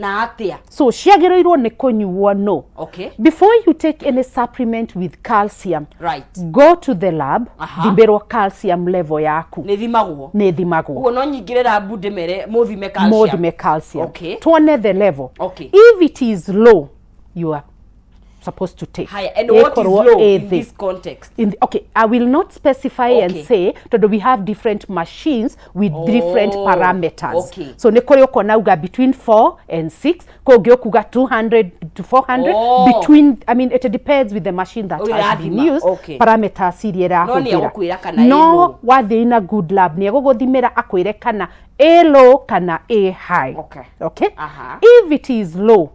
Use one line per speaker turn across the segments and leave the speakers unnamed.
Na atia?
So ciagĩrĩirwo nĩ kũnyuo no before you take any supplement with calcium, go to the lab, thimĩrwo calcium level yaku.
Nĩ thimagwo?
Nĩ thimagwo.
Ũguo no nyingĩre lab ndĩmere mũthime calcium?
Mũthime calcium. Tuone the level. If it is low, you are supposed to take.
Haya, and what is
Ĩkorwo
low
ĩ
in
thĩ.
this context?
Okay, I will not specify and say tondũ we have different machines with different parameters. So nĩ kũrĩ ũkona uga between 4 and 6, kũngĩ ũkuga 200 to 400. Between, I mean, it depends with the machine that has been
Ũrĩrathima,
used, parameters iria
No nĩ
ĩrahũthĩra.
Egũkwĩra kana ĩ
No
low.
wathiĩ in a good lab, nĩ egũgũthimĩra akwĩre kana ĩ low kana ĩ high. Okay? If it is low,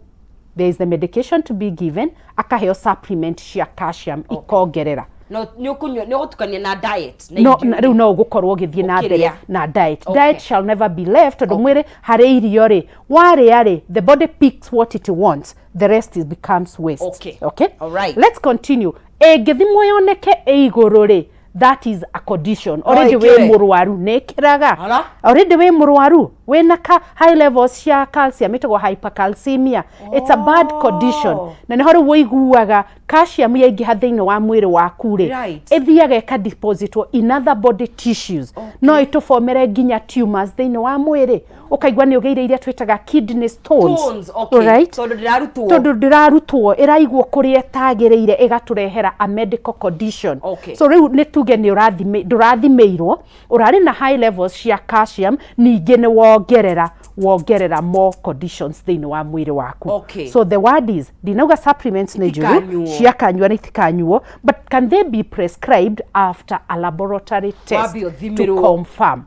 there is the medication to be given, akaheo supplement cia calcium ikongerera.
No nĩ ũkũnyua, nĩ ũgũtukania na diet na
No
irio.
na rĩu no ũgũkorwo ũgĩthiĩ na mbere
Ũkĩrĩa.
na diet. Diet shall never be left, tondũ mwĩrĩ harĩ irio rĩ, warĩa rĩ, the body picks what it wants, the rest is becomes waste. Okay?
Alright.
Let's continue. Ĩngĩthimwo yoneke ĩ igũrũ rĩ, that is a condition already. Wĩ
Ĩkĩre.
Mũrwaru nĩ ĩkĩraga.
Ara.
Already wĩ mũrwaru wĩna ka high levels cia calcium, ĩtagwo hypercalcemia. It's a bad condition, na nĩho rĩu ũiguaga calcium yaingĩha thĩinĩ wa mwĩrĩ waku rĩ, ĩthiaga ĩkadepositwo in other body tissues. No ĩtũbomere nginya tumors thĩinĩ wa mwĩrĩ, ũkaigua nĩ ũgĩire iria twĩtaga kidney stones.
Stones, okay.
Alright?
Tondũ ndĩrarutwo.
Tondũ ndĩrarutwo, ĩraigwo kũrĩa ĩtagĩrĩire, ĩgatũrehera a medical condition. So rĩu nĩ tuge nĩ ndũrathimĩirwo, ũrarĩ na high levels cia calcium, ningĩ nĩ wongerera more conditions thĩinĩ wa mwĩrĩ waku. So the word is, ndinauga supplements nĩ njũru.
Itikanyuo.
Cia kanyua nĩ itikanyuo, but can they be prescribed after a laboratory test
Wambe
to
ũthimĩrwo.
confirm.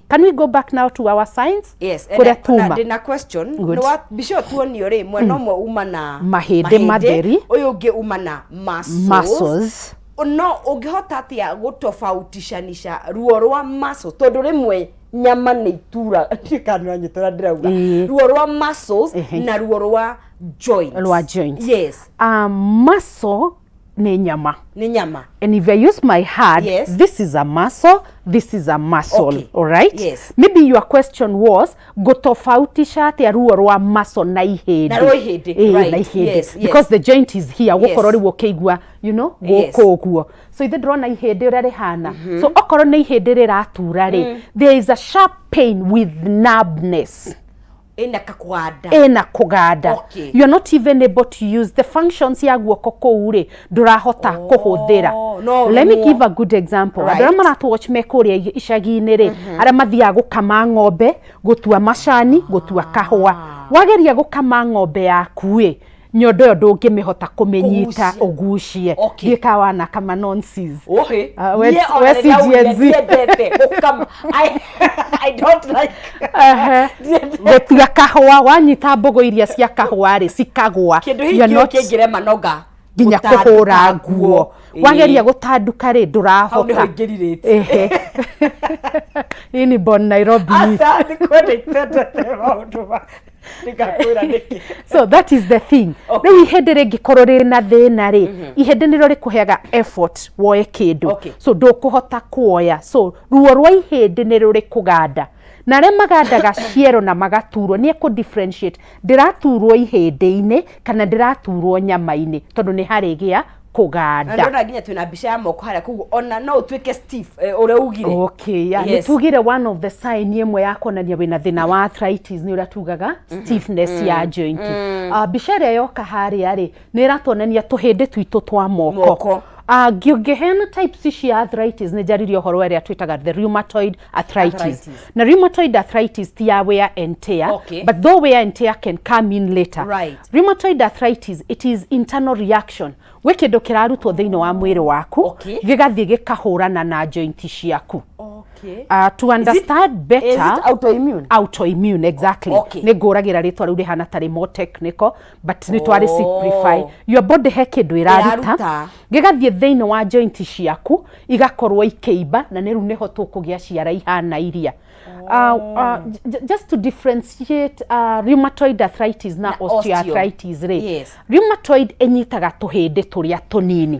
Can we go back now to our signs?
Yes.
Kũrĩa
Na
tuma.
ndĩna question.
Good.
Nĩ wa mbica ĩyo tuonio rĩ, mwena ũmwe uma na
mahĩndĩ matheri.
Ũyũ ũngĩ uma na muscles.
Muscles.
No ũngĩhota atĩa gũtofautishanisha ruo rwa muscles, tondũ rĩmwe nyama nĩ itura kana nyita ũrĩa ndĩrauga, ruo rwa muscles na ruo rwa joints?
Rwa joints.
Yes.
Muscle nĩ nyama.
Nĩ nyama.
And if I use my hand, this is a muscle, this is a muscle. All right?
Yes.
Maybe your question was, gũtofautisha atĩa ruo rwa muscle na ihĩndĩ?
Na rwa ihĩndĩ, right.
Na ihĩndĩ. Because the joint is here, gũkorwo rĩu ũkĩigua, gũkũ ũguo. So ithe ndĩrona ihĩndĩ ũrĩa rĩhana. So okorwo nĩ ihĩndĩ rĩratura rĩ, there is a sharp pain with numbness.
Ĩna kakũganda.
Ĩna kũganda. You are not even able to use the functions ya guoko kũu rĩ, ndũrahota kũhũthĩra.
No
Let me
ũremwo.
give a good example. Andũ arĩa maratũ me kũrĩa icagi-inĩ rĩ, arĩa mathiaga gũkama ng'ombe, gũtua macani, gũtua kahũa, wageria gũkama ng'ombe yaku ĩ, nyondo ĩyo ndũngĩmĩhota kũmĩnyita.
Kũgucia.
Ũgucie. Ndiũĩ kana wanakama nonsense.
Ohe.
Ah, we-
Niĩ ona
we
rĩrĩa
si
augire
Gen Z.
ndiendete gũkama. I don't like.
Ehe. Gũtua kahũa, wanyita mbũgũ iria cia kahũa rĩ, cikagũa.
Kĩndũ
You
hihi
are
kĩo kĩngĩrema noga
nginya
gũtanduka
kũhũra nguo. Wageria gũtanduka rĩ,
Hau nĩho
ndũrahota.
ingĩrirĩte.
Ehe. Hii ni Bon Nairobi.
Aca, nĩ kwenda itendete maũndũ ma nĩngakwĩra nĩkĩ.
So that is the thing. Rĩu ihĩndĩ rĩngĩkorwo rĩ na thĩna rĩ, ihĩndĩ nĩrĩo rĩkũheaga effort woe kĩndũ. So ndũkũhota kuoya. So ruo rwa ihĩndĩ nĩ rũrĩ kũganda, na arĩa magandaga ciero na magaturwo nĩ ekũ differentiate ndĩraturwo ihĩndĩ-inĩ kana ndĩraturwo nyama-inĩ, tondũ nĩ harĩgĩa
Na
kũganda.
Ndĩrona nginya twĩna mbica ya moko harĩa, koguo ona no ũtuĩke stiff, ũrĩa ugire.
Okay, yeah. Nĩ tugire one of the sign ĩmwe ya kuonania wĩna thĩna wa arthritis nĩ ũrĩa tugaga stiffness ya joint. Mbica ĩrĩa yoka harĩa rĩ, nĩ ĩratuonania tũhĩndĩ twitũ twa moko.
Moko.
Ngĩheana types cia arthritis, nĩ njaririe ũhoro ĩrĩa twĩtaga the rheumatoid arthritis.
Arthritis.
Na rheumatoid arthritis ti ya wear and tear, but though wear and tear can come in later. Rheumatoid arthritis, it is internal reaction gwĩ kĩndũ kĩrarutwo thĩinĩ wa mwĩrĩ waku, gĩgathiĩ gĩkahũrana na joint ciaku. To understand better,
Is it autoimmune?
Autoimmune, exactly. Nĩ ngũragĩra rĩtwa rĩu rĩhana tarĩ more technical, but nĩ twarĩ simplify. Your body he kĩndũ ĩraruta,
Ĩraruta.
Gĩgathiĩ thĩinĩ wa joint ciaku, igakorwo ikĩimba, na nĩ rĩu nĩho tũkũgĩa ciara ihana iria. Just to differentiate rheumatoid arthritis na
Na osteo.
Osteoarthritis rĩ, rheumatoid ĩnyitaga tũhĩndĩ tũrĩa tũnini.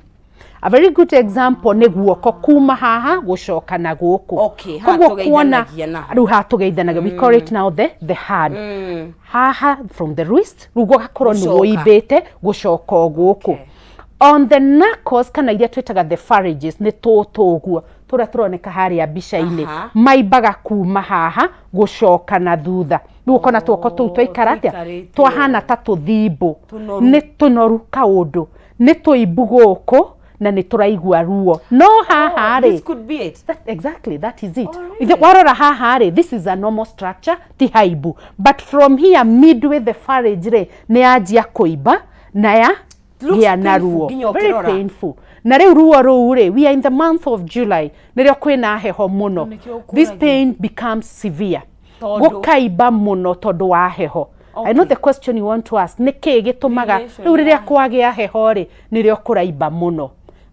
A very good example nĩ guoko kuma haha gũcoka na gũkũ.
Okay, haha
Koguo kuona
tũgeithanagia naho.
rĩu haha tũgeithanagia, we call it now the hand. Haha from the wrist rĩu gũgakorwo nĩ
Gũcoka.
wũimbĩte gũcoka o gũkũ.
Okay.
On the knuckles kana iria twĩtaga the pharynges, nĩ tũtũ ũguo tũrĩa tũroneka harĩa mbica-inĩ. Maimbaga kuma haha gũcoka na thutha. Rĩu ũkona tuoko tũu twaikara atĩa?
Tũikarĩte.
Twahana ta tũthimbu.
Tũnoru.
Nĩ tũnoru kaũndũ, nĩ tũimbu gũkũ na nĩ tũraigua ruo no haha rĩ.
This could be it.
That, exactly, that is it.
Oh, really?
Warora haha rĩ, this is a normal structure, ti haibu. But from here, midway the pharynx rĩ, nĩ yanjia kũimba na ya
Looks
gĩa na
painful
ruo.
nginya
Very
ũkĩrora.
painful. Na rĩu ruo rũu rĩ, we are in the month of July, nĩrĩo kwĩna heho mũno.
Nĩkĩo
This
ũkũragia.
pain becomes severe.
Tondũ?
Gũkaimba mũno tondũ wa heho. I know the question you want to ask, nĩ kĩĩ gĩtũmaga
Relation
rĩu rĩrĩa
ya-
kwagĩa heho rĩ, nĩrĩo kũraimba mũno?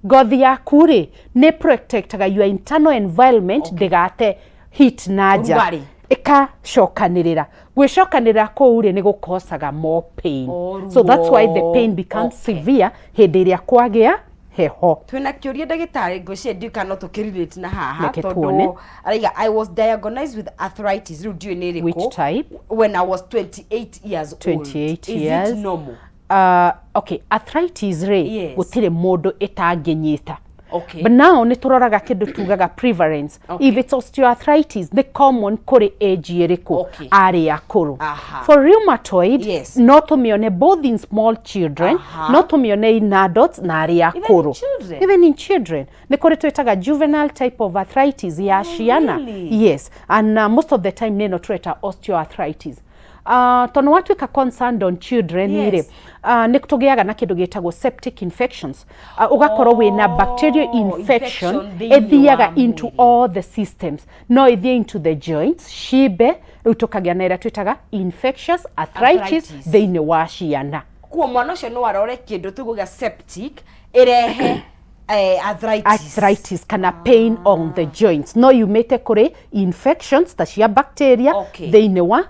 Ngothi yaku rĩ, nĩ protectaga your internal environment ndĩgate heat na nja.
Ũrugarĩ.
Ĩkacokanĩrĩra. Gwĩcokanĩrĩra kũu rĩ, nĩ gũkosaga more pain.
Oh,
So that's why the
ruo.
pain becomes severe hĩndĩ ĩrĩa kwagĩa heho.
Twĩna kĩũria, ndagĩtarĩ, ngwĩciria ndiũĩ kana no tũkĩrelate na haha.
Reke tuone.
Tondũ araiga, "I was diagnosed with arthritis," rĩu ndiũĩ nĩ ĩrĩkũ,
Which type?
"when I was 28 years old.
28
Is
years.
it normal?"
Okay, arthritis rĩ, gũtirĩ mũndũ ĩtangĩnyita. But now nĩ tũroraga kĩndũ tugaga prevalence. If it's osteoarthritis, nĩ common kũrĩ age ĩrĩkũ? Arĩa akũrũ. For rheumatoid, no tũmĩone both in small children, no tũmĩone in adults na arĩa
Even in
akũrũ.
children?
Even in children. Nĩ kũrĩ twĩtaga juvenile type of arthritis ya ciana.
Really?
Yes, and most of the time nĩ ĩno tũreta osteoarthritis. Tondũ watuĩka concerned on children rĩ, nĩ tũgĩaga na kĩndũ gĩtagwo septic infections, ũgakorwo wĩna bacterial infection
Infection thĩinĩ
ĩthiaga
wa
into
mwĩrĩ.
all the systems, no ĩthiĩ into the joints, ciimbe, rĩu tũkagĩa na ĩrĩa twĩtaga infectious arthritis
Arthritis.
thĩinĩ wa ciana.
Kuo mwana ũcio no arore kĩndũ tũgũgĩa septic ĩrehe arthritis.
Arthritis kana pain on the joints no yumĩte kũrĩ infections ta cia bacteria thĩinĩ wa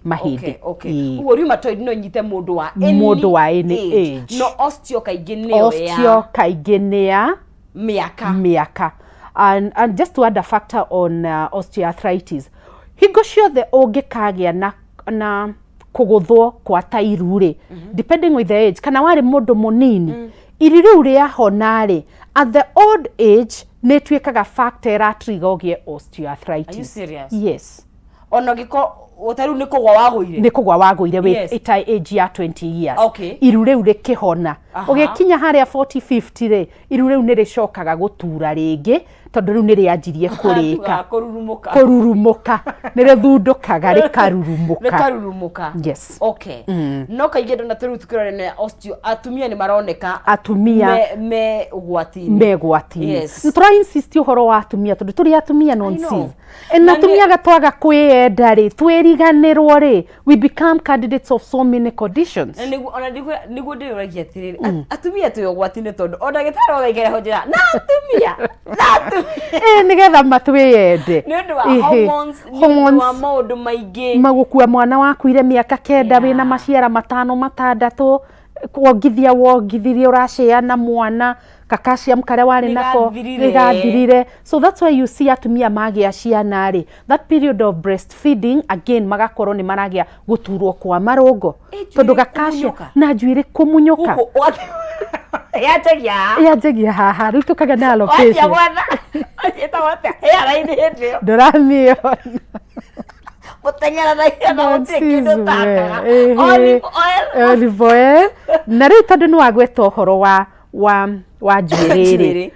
mahĩndĩ. Ĩĩ.
Ũguo rheumatoid no ĩnyite mũndũ wa any
Mũndũ wa any age.
No osteo kaingĩ nĩyo
Osteo
ya
kaingĩ nĩ ya
mĩaka.
Mĩaka. And just to add a factor on osteoarthritis, hingo ciothe ũngĩkagĩa na kũgũthwo kwa tairu rĩ, depending with the age, kana warĩ mũndũ mũnini, iri rĩu rĩahona rĩ, at the old age nĩ ĩtuĩkaga factor ĩratrigger ũgĩe
Are you
osteoarthritis.
serious?
Yes.
Ona ũngĩkorwo ta rĩu nĩ kũgwa wagũire.
Nĩ kũgwa wagũire wĩ ita age ya 20 years, iru rĩu rĩkĩhona, ũgĩkinya harĩa 40 50 rĩ, iru rĩu nĩ rĩcokaga gũtura rĩngĩ tondũ rĩu nĩ rĩanjirie kũrĩka.
Kũrurumũka.
Kũrurumũka, nĩ rĩthundũkaga rĩkarurumũka.
Rĩkarurumũka.
Yes.
Okay, no kaingĩ ndona ta rĩu tukĩrora nĩ osteo, atumia nĩ maroneka
Atumia
me ũgwati-inĩ.
Megwati-inĩ. Nĩ tũra insist ũhoro wa atumia tondũ tũrĩ atumia non
I know.
sis na
Na
atumia ga twaga kwĩyenda rĩ, twĩriganĩrwo rĩ, we become candidates of so many conditions.
Na nĩguo ona nĩguo ndĩyũragia atĩrĩrĩ, atumia twĩ ũgwati-inĩ tondũ o ndagĩtarĩ othe aikare ho njĩra na atumia na atumia.
Ĩ, nĩgetha matwĩyende.
Nĩ ũndũ wa hormones, nĩ ũndũ wa
Hormones.
maũndũ maingĩ.
Magũkua mwana wakuire mĩaka 9, wĩna maciara matano matandatũ, wongithia wongithirie, ũraceana mwana kakaciam karĩa warĩ nako.
Nĩgathirire.
Nĩgathirire. So that's why you see atumia magĩa ciana rĩ, that period of breastfeeding again magakorwo nĩ maragĩa gũturwo kwa marũngo.
Ĩ,
Tondũ
njuĩrĩ
gakacio
kũmunyũka.
Na njuĩrĩ kũmunyũka.
Gũkũ yanjagia haha.
Yanjagia haha, rĩu tũkagĩa na
Wanjia
alopecia.
gwetha ĩtagwo atĩa hairline hĩndĩ ĩyo.
Ndũramĩona.
Gũteng'eranagia na gũtirĩ kĩndũ ũtakaga. Olive oil.
Olive oil. Na rĩu tondũ nĩ wagweta ũhoro wa njuĩrĩ rĩ,
Njuĩrĩ.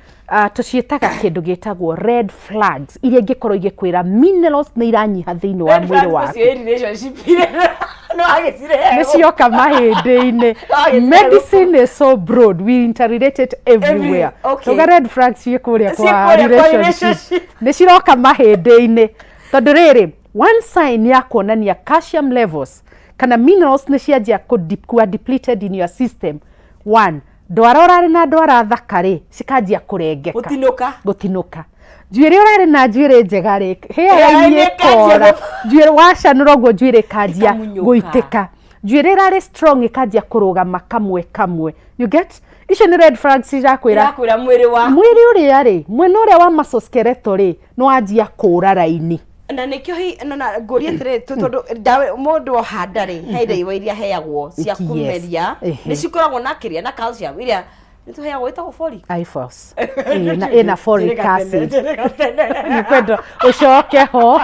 Tũciĩtaga kĩndũ gĩtagwo red flags iria ingĩkorwo igĩkwĩra minerals nĩ iranyiha thĩinĩ wa
Red
mwĩrĩ
flags.
waku.
Ũcio ĩ relationship no agĩcirehe.
Nĩ cioka mahĩndĩ-inĩ.
Wagĩcirehe.
Medicine is so broad, we interrelate it everywhere. Tuga red flags ciĩ kũrĩa
Ciĩ
kwa
kũrĩa kwa
relationship.
relationship.
Nĩ ciroka mahĩndĩ-inĩ tondũ rĩrĩ, one sign ya kuonania calcium levels kana minerals nĩ cianjia kuwa depleted in your system, one, ndwara ũrarĩ na ndwara thaka rĩ, cikanjia kũrengeka.
Gũtinũka.
Gũtinũka. Njuĩrĩ ũrarĩ na njuĩrĩ njega rĩ, hairline
Hairline ĩkanjia
ĩkora. Njuĩrĩ wacanũra ũguo, njuĩrĩ ĩkanjia
Ĩkamunyũka.
gũitĩka. Njuĩrĩ ĩrarĩ strong ĩkanjia kũrũgama kamwe kamwe, you get? Icio nĩ red flags irakwĩra
Irakwĩra mwĩrĩ wa
mwĩrĩ ũrĩa rĩ, mwena ũrĩa wa musculoskeletal rĩ, nĩ wanjia kũra raini.
Na nĩkĩo hi na ngũria atĩrĩrĩ, tondũ ndawa mũndũ oha nda rĩ, he ndawa iria aheagwo cia kũmeria, nĩ cikoragwo na kĩrĩa na calcium iria nĩ tũheagwo ĩtagwo folic.
IFOS. Ĩĩ, ĩna folic acid. Nĩ kwenda ũcoke ho.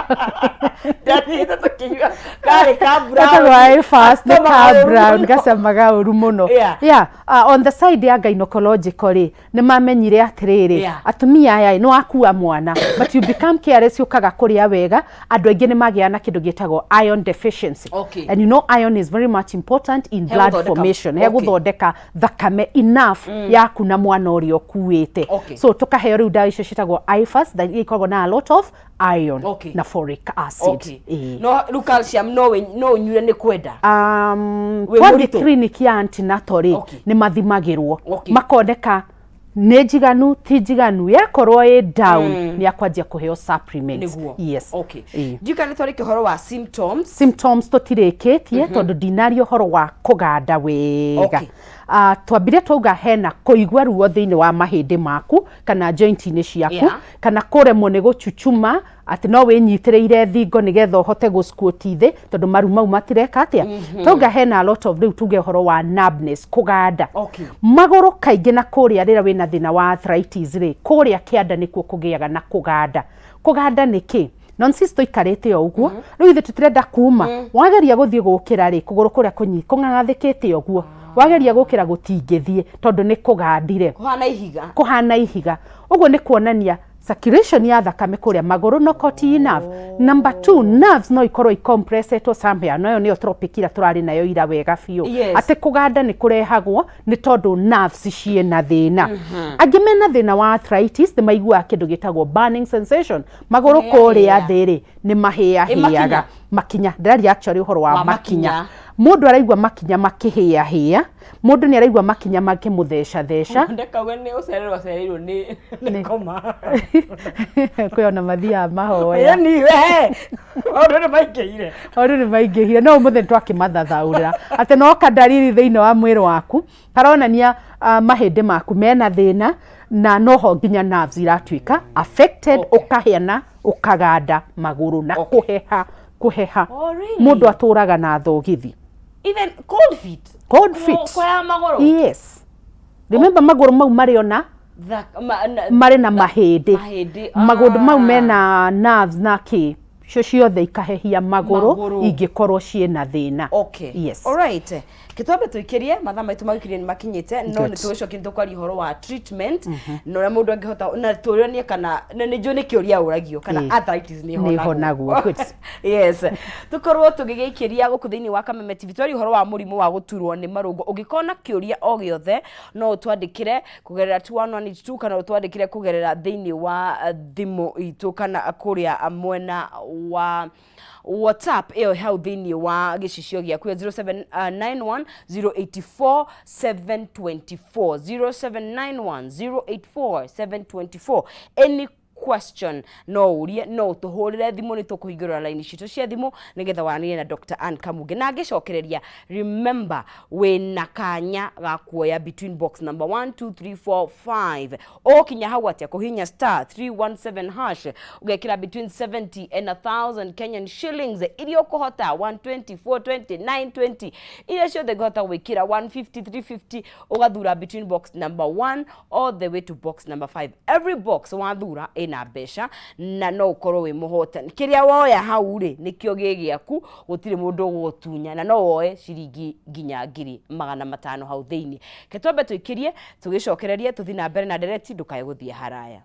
Ndathiĩte tũkĩnyua karĩ ka brown.
Gatagwo IFAS nĩ ka brown gacamaga ũru mũno. Yeah. On the side ya gynecological rĩ, nĩ mamenyire atĩrĩrĩ, atumia aya nĩ wakua mwana but you become careless, ũkaga kũrĩa wega, andũ aingĩ nĩ magĩaga na kĩndũ gĩtagwo iron deficiency. And you know iron is very much important in
He
blood
gũthondeka-
formation, he gũthondeka thakame enough yaku na mwana ũrĩa ũkuĩte. So tũkaheo rĩu ndawa icio ciĩtagwo IFAS, that ikoragwo na a lot of iron na folic acid. Ĩĩ.
No rĩu calcium no ũnyue nĩ kwenda? Wĩ
Twathiĩ
mũritũ?
clinic ya antenatal rĩ, nĩ mathimagĩrwo, makoneka nĩ njiganu ti njiganu. Yakorwo ĩ down, nĩ akwanjia kũheo supplements.
Nĩguo.
Yes. Ĩĩ.
Ndiũĩ kana nĩ twarĩkia ũhoro wa symptoms.
Symptoms tũtirĩkĩtie, tondũ ndinaria ũhoro wa kũganda wega. Twambire twauga hena kũigua ruo thĩinĩ wa mahĩndĩ maku kana joint-inĩ ciaku, kana kũremwo nĩ gũchuchuma, atĩ no wĩnyitĩrĩire thingo nĩgetha ũhote gũ-squat thĩ tondũ maru mau matireka atĩa. Twauga hena a lot of, rĩu tuge ũhoro wa numbness, kũganda magũrũ kaingĩ, na kũrĩa rĩrĩa wĩna thĩna wa arthritis rĩ, kũrĩa kĩanda nĩkuo kũgĩaga na kũganda. Kũganda nĩ kĩ? Nonsense, tũikarĩte o ũguo, rĩu ithuĩ tũtirenda kuma. Wageria gũthiĩ gũkĩra rĩ, kũgũrũ kũrĩa kũng'ang'athĩkĩte ũguo, wageria gũkĩra gũtingĩthiĩ tondũ nĩ kũgandire.
Kũhana ihiga.
Kũhana ihiga ũguo, nĩ kuonania circulation ya thakame kũrĩa magũrũ no koti enough. Number two, nerves no ikorwo icompressetwo somewhere, nayo nĩyo topic ira tũrarĩ nayo ira wega biũ, atĩ kũganda nĩ kũrehagwo nĩ tondũ nerves ciĩna thĩna. Angĩ mena thĩna wa arthritis nĩ maiguaga kĩndũ gĩtagwo burning sensation magũrũ
Kũhĩa
kũrĩa
hĩa.
thĩ rĩ, nĩ mahĩahĩaga.
Makinya?
Makinya, ndĩraria actually ũhoro wa
Wa
makinya.
Makinya.
Mũndũ araigua makinya makĩhĩahĩa, mũndũ nĩ araigua makinya makĩmũthecatheca.
Ndakauga nĩ ũcererwo acereirwo nĩ koma.
Kwĩ ona mathiaga mahoya.
Yani we maũndũ nĩ maingĩhire.
Maũndũ nĩ maingĩhire, no ũmũthĩ nĩ twakĩmathathaũrĩra atĩ no kandariri thĩinĩ wa mwĩrĩ waku karonania mahĩndĩ maku mena thĩna, na noho nginya nerves iratuĩka affected, ũkahĩa na ũkaganda magũrũ na kũheha kũheha.
Oh, really?
Mũndũ atũraga na thogithi.
Even cold feet.
Cold feet.
Kwa magũrũ.
Yes, remember magũrũ mau marĩ ona marĩ na mahĩndĩ.
Mahĩndĩ.
Magũrũ mau mena nerves na kĩ cio ciothe ikahehia magũrũ
Magũrũ.
ingĩkorwo ciĩna thĩna. Yes.
Alright, kĩtwambe tũikĩrie, mathaa maitũ ma gũikĩria nĩ makinyĩte, no nĩ tũgũcokia, nĩ tũkwaria ũhoro wa treatment na ũrĩa mũndũ angĩhota na tũranie kana na nĩ njũĩ nĩ kĩũria ũragio kana arthritis nĩ
Nĩ ĩhonagwo. Good.
Yes, tũkorwo tũgĩgĩikĩria gũkũ thĩinĩ wa Kameme TV, twaria ũhoro wa mũrimũ wa gũturwo nĩ marũngo. Ũngĩkorwo na kĩũria o gĩothe, no ũtwandĩkĩre kũgerera 21182 kana ũtwandĩkĩre kũgerera thĩinĩ wa thimũ itũ kana kũrĩa mwena wa WhatsApp ĩyo hau thĩinĩ wa gĩcicio gĩaku ya 0791 084 724, 0791 084 724. Any question no ũrie, no ũtũhũrĩre thimũ, nĩ tũkũhingũra raini citũ cia thimũ nĩgetha waranĩrie na Dr. Ann Kamunge. Na ngĩcokereria, remember wĩna kanya ga kuoya between box number 1 2 3 4 5. Ũgũkinya hau atĩa? Kũhinya star 317 hash, ũgekĩra between 70 and 1000 Kenyan shillings iria ũkũhota, 120, 420, 920, iria ciothe ũngĩhota gwĩkĩra, 150, 350, ũgathura between box number 1 all the way to box number 5. Every box wathura ĩna mbeca na no ũkorwo wĩ mũhotani. Kĩrĩa woya hau rĩ, nĩkĩo gĩ gĩaku, gũtirĩ mũndũ ũgũgũtunya, na no woe ciringi nginya 500,000 hau thĩinĩ. Ke twambe tũikĩrie, tũgĩcokererie tũthiĩ na mbere na ndereti. Ndũkae gũthiĩ haraya.